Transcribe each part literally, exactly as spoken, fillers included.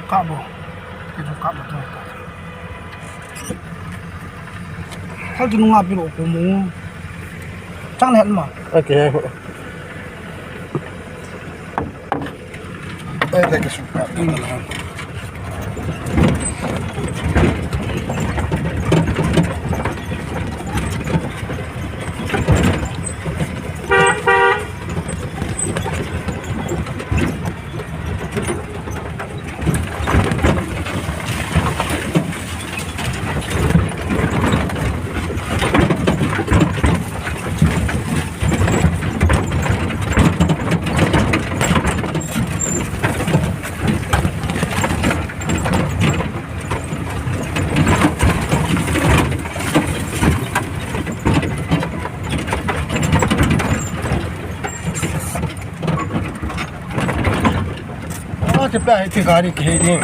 Kabo. Kabo, kabo, kabo. Hal tu nunga pilo ko mo. Chang le ma. Okay. Eh, thank you, sir. Ah, te pa, te gari ke din.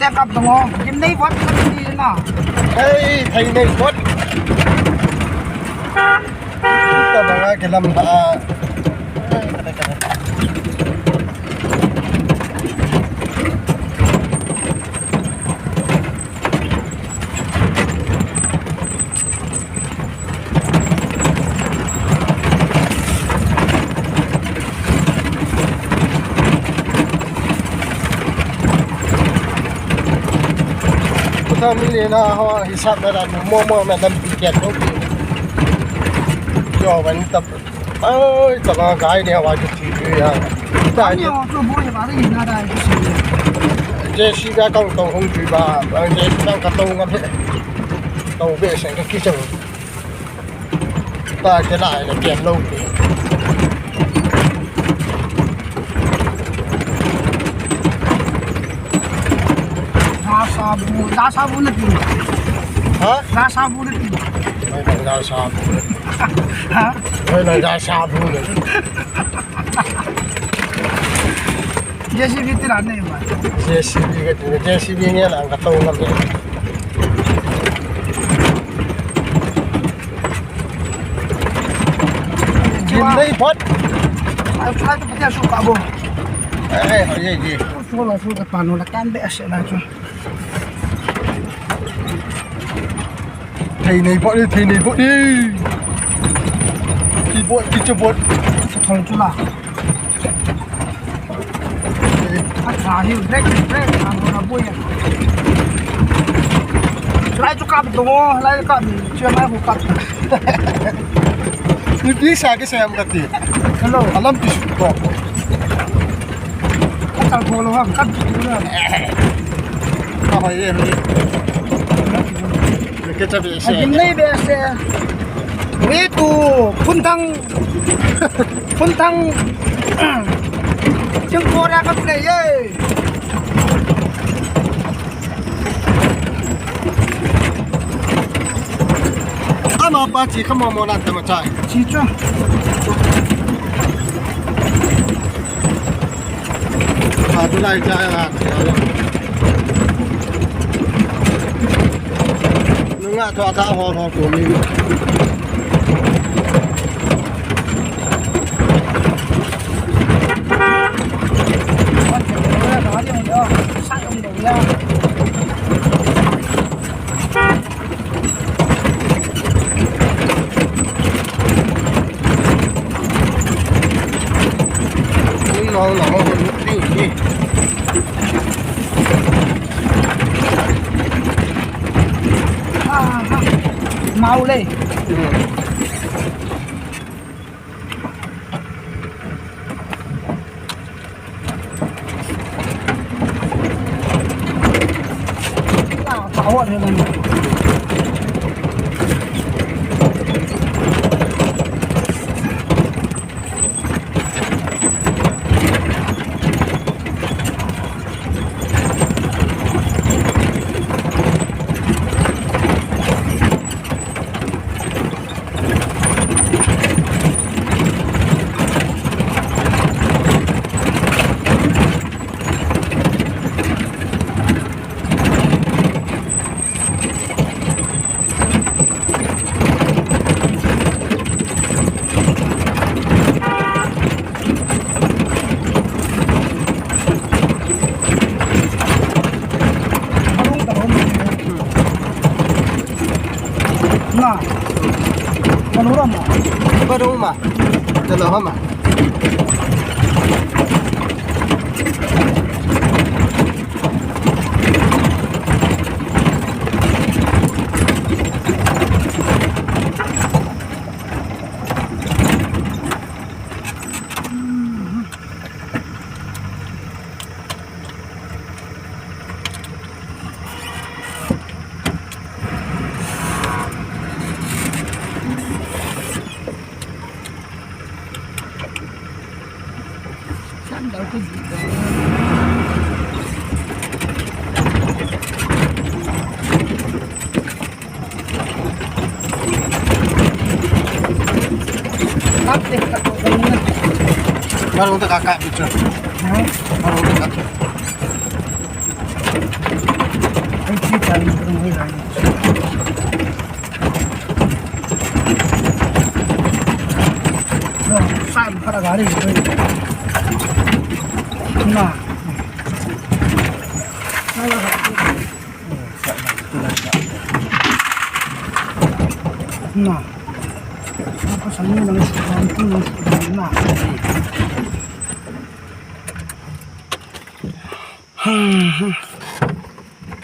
Te kap dong o, gim nei vot ka ti na. Hei, thei nei vot. Ka banga ke lam ba. Puta mi le na ho hisap na da mo mo na dam pi kiat lo pi. Yo, ban tap. Ai, tala gai ne wa ju ti ju ya. Ta ni ho chu bu ya ba ni na da ju si. Je si ga kang tong hung ju ba, ba je si ga ka tong ga be. Tong be sen ka ki chang. Ta ke lai le kiam lo ke. Dasa bu, dasa bu na ti. Ha? Dasa bu na ti. Ai, dasa bu. Ha? Ai, dasa bu. J C B tira nei ma. J C B ka tira, J C B nge la ka tong ngam. Jim nei pot. Ai, ai, tu patia su ka bo. Eh, eh, eh, eh. Su la su ka pano la kan be ase la chu. Thei nei bot ni, thei nei bot ni. Ki bot, ki che bot. Sa thong chu la. A cha hi brake, brake, a mo na boya. Lai chu kap dong o, lai kap ni, chu mai ko kap. Ni pi sa ke sa am ka ti. Hello. Alam pi su ko. Ka chang tho lou ham, ka tu na. Ka hoi em ni. Ke cha be se. Ajin nei be se. Ni tu, Phunthang. Phunthang. Ching ko ra ka tu nei ye. Ama pa chi kha mo mo na ta ma chai. Chi chu. A tu lai chai la. Nunga tho ta ho ho ko mi. Mau le. Nurama. Baruma. Dalahama. Marung ta kaka bicho. Marung ta kaka. Ai, chi ta ni marung hoi lai. San para gari. Na. Na. Apa sani nang sudah itu nang sudah na.